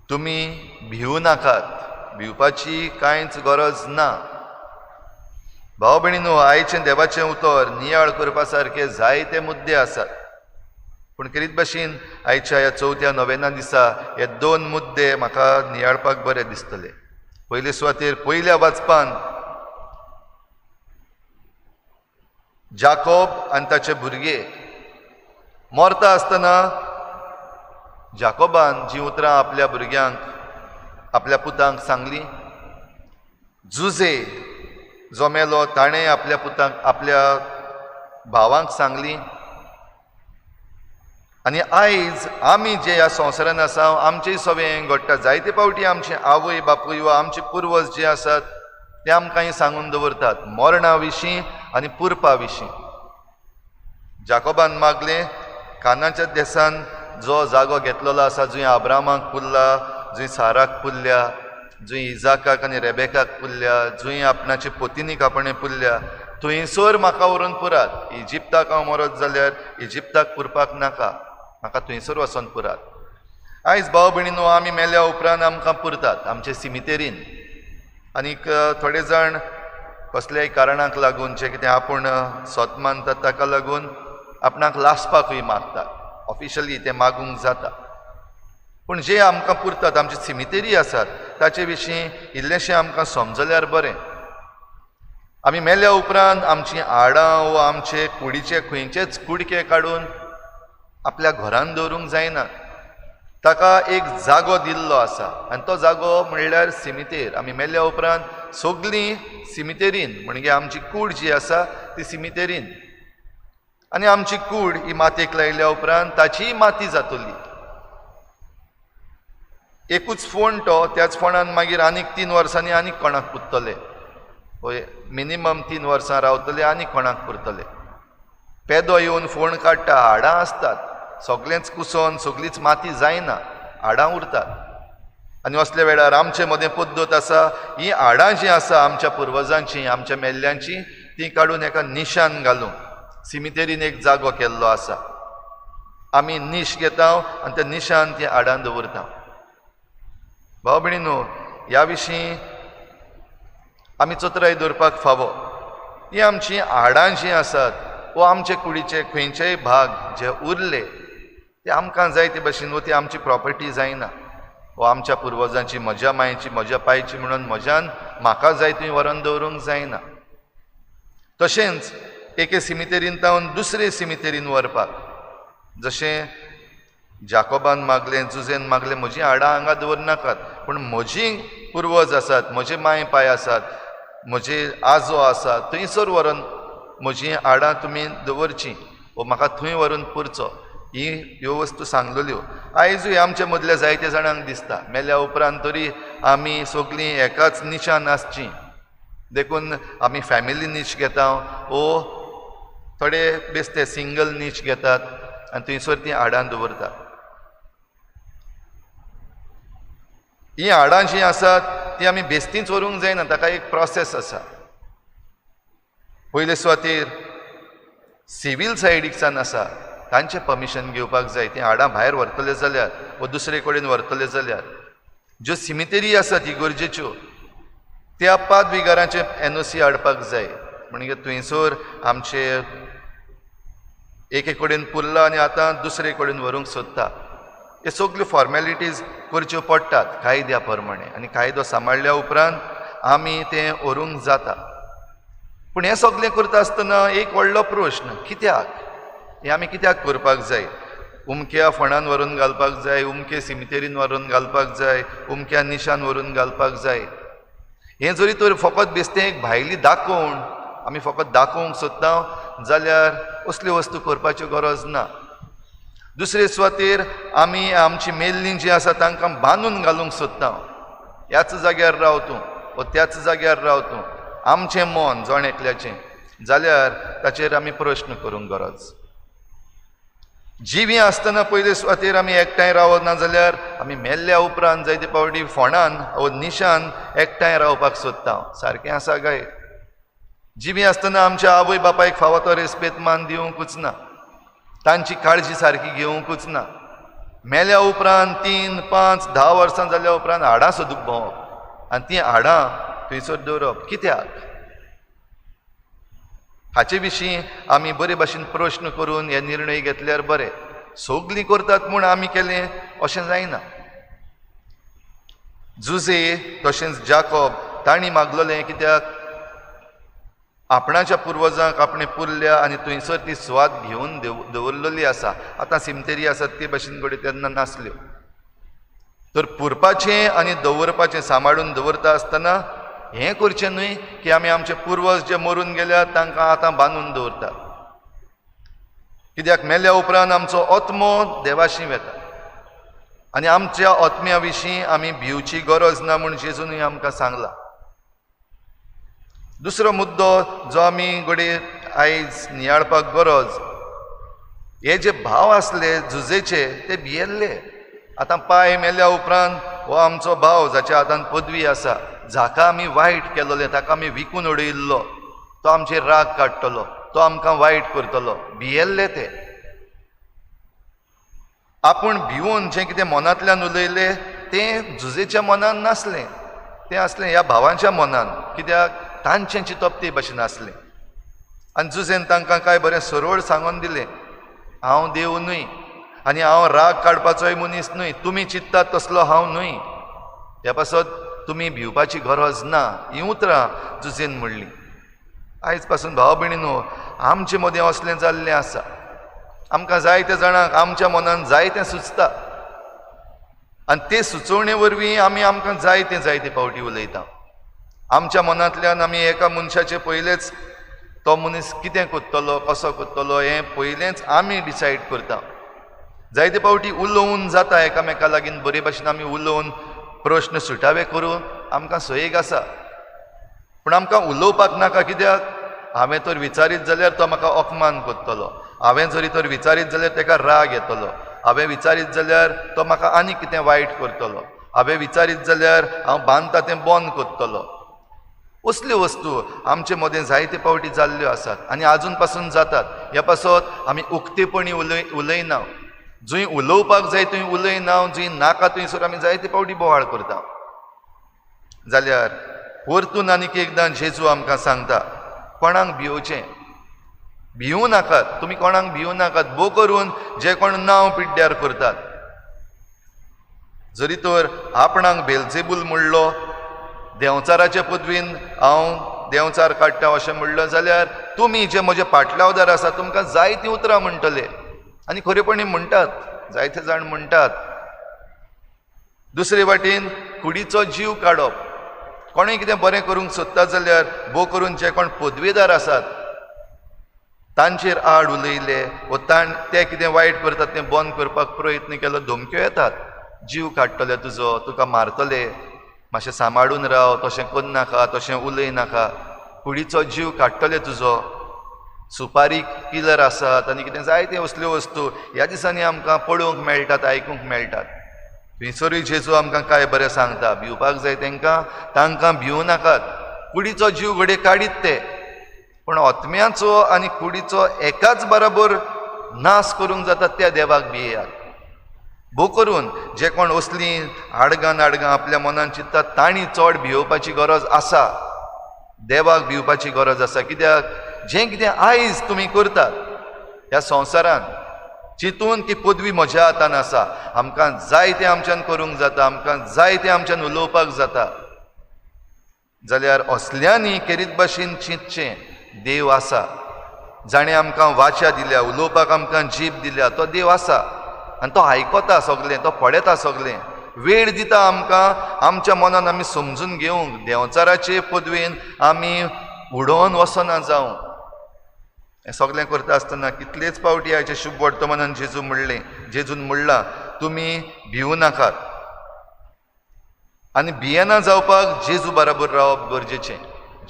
तुमी भिवू नाकात, भिवपाची कांयच गरज ना. भाव भयणीनो, आयचें देवाचें उतर नियाळ करपा सारके जायते मुद्दे आसात, पूण करीत भाशेन आयच्या ह्या चवथ्या नोवेना दिसा हे दोन मुद्दे म्हाका नियाळपाक बरे दिसतले. पयले सुवातेर पयल्या वाचपान जाकोब आनी ताचे भुरगे मरता आसतना जाकोबान जीं उतरां आपल्या भुरग्यांक, आपल्या पुतांक सांगली, जुजे जो मेलो ताणें आपल्या पुतांक, आपल्या भावांक सांगली. आनी आयज आमी जे ह्या संवसारान आसा, आमचेय सगळें हें घडटा. जायते फावटी आमचे आवय बापूय वा आमचे पुर्वज जे आसात ते आमकां हें सांगून दवरतात मरणा विशीं आनी पुरपा विशीं. जाकोबान मागलें, कानाच्या देसान जो जागो घेतलेलो आसा, जंय आब्रामाक पुरला, जंय साराक पुरल्या, जंय इजाकाक आनी रेबेकाक पुरल्या, जंय आपणाचे पोतिनीक आपणें पुरल्या, थंयसर म्हाका व्हरून पुरात. इजिप्ताक हांव मरत जाल्यार इजिप्ताक पुरपाक नाका, म्हाका थंयसर वचोन पुरात. आयज भाव भयणीनो, आमी मेल्या उपरांत आमकां पुरतात आमचे सिमितेरीन. आनीक थोडे जाण कसल्याय कारणाक लागून, जे कितें आपूण सत मानतात ताका लागून आपणाक लासपाकूय मागतात. ऑफिशियली तें मागूंक जाता. पूण जे आमकां पुरतात, आमची सिमितेरी आसात, ताचे विशीं इल्लेंशें आमकां समजल्यार बरें. आमी मेल्या उपरांत आमचीं हाडां वा आमचे कुडीचे खंयचेच कुडके काडून आपल्या घरान दवरूंक जायना. ताका एक जागो दिल्लो आसा आनी तो जागो म्हणल्यार सिमितेर. आमी मेल्या उपरांत सगळीं सिमितेरीन, म्हणजे आमची कूड जी आसा ती सिमितेरीन. आनी आमची कूड ही मातयेक लायल्या उपरांत ताचीय माती जातली. एकूच फोण तो, त्याच फोणान मागीर आनीक 3 वर्सांनी आनीक कोणाक पुरतले, हय मिनिमम 3 वर्सां रावतले आनीक कोणाक पुरतले. पेदो येवन फोण काडटा, हाडां आसतात, सगळेंच कुसोन सगळीच माती जायना, हाडां उरतात. आनी असल्या वेळार आमचे मदें पद्दत आसा, ही हाडां जीं आसा आमच्या पुर्वजांची, आमच्या मेल्ल्यांची, ती काडून एका निशान घालूंक सिमितेरीन एक जागो केल्लो आसा. आमी नीश घेता आनी त्या निशान ती हाडां दवरता. भाव भयणीनो, ह्या विशीं आमी चतुराय दवरपाक फावो. ही आमचीं हाडां जीं आसात वो आमचे कुडीचे खंयचेय भाग जे उरले ते आमकां जाय ते भशेन, वो ती आमची प्रॉपर्टी जायना, वो आमच्या पुर्वजांची, म्हज्या मायची, म्हज्या पायची म्हणून म्हज्यान म्हाका जाय थंय व्हरून दवरूंक जायना. तशेंच एके सिमितेरीन तावन दुसरे सिमितेरीन व्हरपाक, जशें जाकोबान मागलें, जुजेन मागलें, म्हजीं हाडां हांगा दवरनाकात, पूण म्हजी पुर्वज आसात, म्हजे माय पाय आसात, म्हजे आजो आसा, थंयसर व्हरून म्हजीं हाडां तुमी दवरचीं वो म्हाका थंय व्हरून पुरचो. ही ह्यो वस्तू सांगलेल्यो. आयजूय आमच्या मदल्या जायते जाणांक दिसता मेल्या उपरांत तरी आमी सगळीं एकाच निशान आसचीं, देखून आमी फॅमिली नीच घेता वो थोडे बेस्ते सिंगल नीच घेतात आनी थंयसर तीं हाडां दवरतात. हीं हाडां जीं आसात ती आमी बेस्तींच व्हरूंक जायना, ताका एक प्रोसेस आसा. पयले सुवातेर सिवील सायडीकसान आसा तांचें परमिशन घेवपाक जाय. तीं हाडां भायर व्हरतले जाल्यार वो दुसरे कडेन व्हरतले जाल्यार ज्यो सिमितेरी आसा ती गरजेच्यो, त्या पाद विगारांचे NOC हाडपाक जाय. म्हणजे थंयसर आमचे एके कडेन पुरला आनी आतां दुसरे कडेन व्हरूंक सोदता, हे सगल्यो फॉर्मेलिटीज करच्यो पडटात कायद्या प्रमाणे, आनी कायदो सांबाळ्ळ्या उपरांत आमी तें व्हरूंक जाता. पूण हें सगळें करता आसतना एक व्हडलो प्रश्न, कित्याक हें आमी कित्याक करपाक जाय? उमक्या फोंडान व्हरून घालपाक जाय, उमके सिमितेरीन व्हरून घालपाक जाय, उमक्या निशान व्हरून घालपाक जाय. हें जरी तर फकत बेस्तें एक भायली दाखोवन आमी फकत दाखोवंक सोदता जाल्यार असल्यो वस्तू करपाच्यो गरज ना. दुसरे सुवातेर आमी आमची मेल्लीं जीं आसा तांकां बांदून घालूंक सोदता, ह्याच जाग्यार राव तूं वो त्याच जाग्यार राव तूं, आमचें मन जण एकल्याचें, जाल्यार ताचेर आमी प्रश्न करूंक गरज. जिवीं आसतना पयले सुवातेर आमी एकठांय रावना जाल्यार आमी मेल्ल्या उपरांत जायते फावटी फोंडान वो निशान एकठांय रावपाक सोदता. सारकें आसा काय? जिवीं आसतना आमच्या आवय बापायक फावो तो रेस्पेद मान दिवंकूच ना, तांची काळजी सारकी घेवंकूच ना. मेल्या उपरांत 3, 5, 10 वर्सां जाल्या उपरांत हाडां सोदूंक भोंवप आनी तीं हाडां थंयसर दवरप कित्याक? हाचे विशीं आमी बरे भाशेन प्रश्न करून हे निर्णय घेतल्यार बरें. सगलीं करतात म्हूण आमी केलें अशें जायना. जुजे तशेंच जाकोब तांणी मागलेलें कित्याक आपणाच्या पुर्वजांक आपणें पुरल्या आनी थंयसर ती सुवात घेवन दवरलेली आसा. आतां सिमतेरी आसात ते भाशेन घडये तेन्ना नासल्यो. तर पुरपाचें आनी दवरपाचें सांबाळून दवरता आसतना हें करचें न्हय की आमी आमचे पुर्वज जे मरून गेल्यात तांकां आतां बांदून दवरतात. कित्याक मेल्या उपरांत आमचो आत्मो देवाशी वेता आनी आमच्या आत्म्या विशीं आमी भिवची गरज ना म्हूण जेजूनय आमकां सांगलां. दुसरो मुद्दो जो आमी घडये आयज नियाळपाक गरज, हे जे भाव आसले जुजेचे ते भियेल्ले. आतां पाय मेल्या उपरांत हो आमचो भाव जाच्या हातान पदवी आसा, जाका आमी वायट केलोलें, ताका आमी विकून उडयिल्लो, तो आमचेर राग काडटलो, तो आमकां वायट करतलो. भियेल्ले ते. आपूण भिवून जें कितें मनांतल्यान उलयलें तें जुजेच्या मनान नासलें, तें आसलें ह्या भावांच्या मनान. कित्याक तांचें चिंतप ते भाशेन आसलें. आनी जुजेन तांकां कांय बरें सरळ सांगून दिलें, हांव देव न्हय आनी हांव राग काडपाचोय मनीस न्हय, तुमी चिंततात तसलो हांव न्हय, ह्या पासत तुमी भिवपाची गरज ना. हीं उतरां जुजेन म्हणलीं. आयज पासून भाव भयणीनो आमचे मदें असलें जाल्लें आसा. आमकां जायते जाणांक आमच्या मनान जायतें सुचता आनी ते सुचोवणे वरवीं आमी आमकां जायते जायते फावटी उलयता. आमच्या मनांतल्यान आमी एका मनशाचे पयलेच तो मनीस कितें करतलो, कसो करतलो हें पयलेंच आमी डिसायड करता. जायते फावटी उलोवन जाता एकामेका लागीं बरे भाशेन आमी उलोवन प्रश्न सुटावे करून आमकां सोयीक आसा. पूण आमकां उलोवपाक नाका. कित्याक हांवें तर विचारीत जाल्यार तो म्हाका अपमान करतलो, हांवें जरी तर विचारीत जाल्यार ताका राग येतलो, हांवें विचारीत जाल्यार तो म्हाका आनी कितें वायट करतलो, हांवें विचारीत जाल्यार हांव बांदता तें बंद करतलो. असल्यो वस्तू आमचे मदें जायते फावटी जाल्ल्यो आसात आनी आजून पासून जातात. ह्या पासत आमी उक्तेपणी उलयना. जंय उलोवपाक जाय थंय उलयना, जंय नाका थंयसर आमी जायते फावटी बोवाळ करता. जाल्यार परतून आनीक एकदां जेजू आमकां सांगता, कोणाक भियोवचें, भिवूं नाकात, तुमी कोणाक भिवूं नाकात. भो करून जे कोण नांव पिड्ड्यार करतात, जरी तर आपणाक बेलजेबूल म्हणलो, देंवचाराचे पदवीन हांव देंवचार काडटा अशें म्हणलो जाल्यार तुमी जे म्हजे पाटलावदार आसा तुमकां जायतीं उतरां म्हणटले. आनी खरेपणी म्हणटात, जायते जाण म्हणटात. दुसरे वाटेन कुडीचो जीव काडप, कोणूय कितें बरें करूंक सोदता जाल्यार भो करून जे कोण पदवेदार आसात तांचेर आड उलयले वो ते कितें वायट करतात तें बंद करपाक प्रयत्न केलो, धमक्यो येतात, जीव काडटले तुजो, तुका मारतले, मातशें सांबाळून राव, तशें करनाका, तशें उलय नाका, कुडीचो जीव काडटले तुजो, सुपारी किलर आसात आनी कितें जायते असल्यो वस्तू ह्या दिसांनी आमकां पळोवंक मेळटात, आयकूंक मेळटात. थंयसरूय जेजू आमकां काय बरें सांगता, भिवपाक जाय तांकां, तांकां भिवूं नाकात. कुडीचो जीव घडये काडीत ते, पूण आत्म्याचो आनी कुडीचो एकाच बराबर नाश करूंक जाता त्या देवाक भियेयात. भो करून जे कोण असलीं आडगां नाडगां आपल्या मनान चिंततात तांणी चड भियोवपाची गरज आसा, देवाक भिवपाची गरज आसा. कित्याक जें कितें आयज तुमी करतात ह्या संवसारान चिंतून की पदवी म्हज्या हातान आसा, आमकां जाय तें आमच्यान करूंक जाता, आमकां जाय तें आमच्यान उलोवपाक जाता, जाल्यार असल्यांनी केरीत भाशेन चिंतचें देव आसा, जाणें आमकां वाचा दिल्या, उलोवपाक आमकां जीब दिल्या, तो देव आसा आनी तो आयकता सगलें, तो पळयता सगलें, वेळ दिता आमकां आमच्या मनान आमी समजून घेवंक. देंवचाराचे पदवेन आमी उडोवन वचना जावं. हें सगलें करता आसतना कितलेच फावटी आयचे शुभ वर्तमानान जेजू म्हणलें, जेजून म्हणलां तुमी भिवूं नाकात. आनी भियेना जावपाक जेजू बराबर रावप गरजेचें,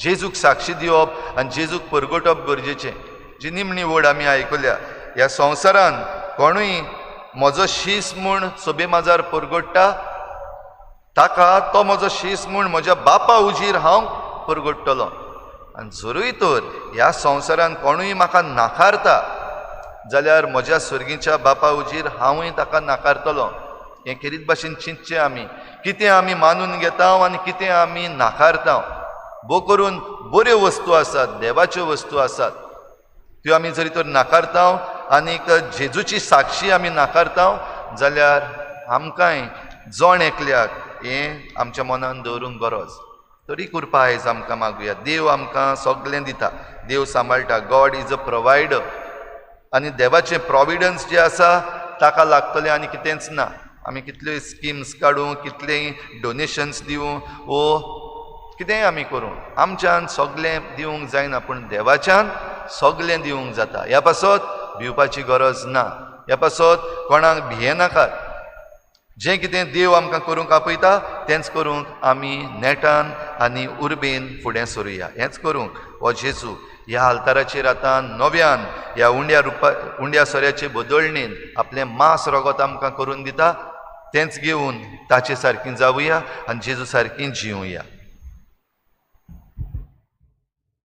जेजूक साक्षी दिवप आनी जेजूक परगटप गरजेचें. जी निमणी वड आमी आयकल्या, ह्या संवसारान कोणूय म्हजो शीस म्हूण सोबे माजार परगट्टा ताका तो म्हजो शीस म्हूण म्हज्या बापा उजीर हांव परगट्टलो. आनी जरूय तर ह्या संवसारान कोणूय म्हाका नाकारता, जाल्यार म्हज्या सर्गीच्या बापा हुजीर हांवूय ताका नाकारतलो. हें खेरीत भाशेन चिंतचें आमी, कितें आमी मानून घेता आनी कितें आमी नाकारता. भोव करून बऱ्यो वस्तू आसात, देवाच्यो वस्तू आसात, त्यो आमी जरी तर नाकारता आनीक जेजूची साक्षी आमी नाकारता जाल्यार आमकांय जण एकल्याक हें आमच्या मनान दवरूंक गरज. तरी कृपा आयज आमकां मागुया. देव आमकां सगळें दिता, देव सांबाळटा. गॉड is a provider. आनी देवाचें प्रोविडन्स जें आसा ताका लागतलें आनी कितेंच ना. आमी कितल्योय स्किम्स काडूं, कितलेय डोनेशन्स दिवं वो कितेंय आमी करूं, आमच्यान सगळें दिवंक जायना, पूण देवाच्यान सगळें दिवंक जाता. ह्या पासत भिवपाची गरज ना, ह्या पासत कोणाक भियेनाकात. जें कितें देव आमकां करूंक आपयता तेंच करूंक आमी नेटान आनी उर्बेन फुडें सरुया. हेंच करूंक हो जेजू ह्या आल्ताराचेर आतां नव्यान ह्या उंड्या रुपा उंड्या सोऱ्याचे बदलणेन आपलें मांस रगत आमकां करून दिता. तेंच घेवन ताचे सारकीं जावया आनी जेजू सारकीं जिवया.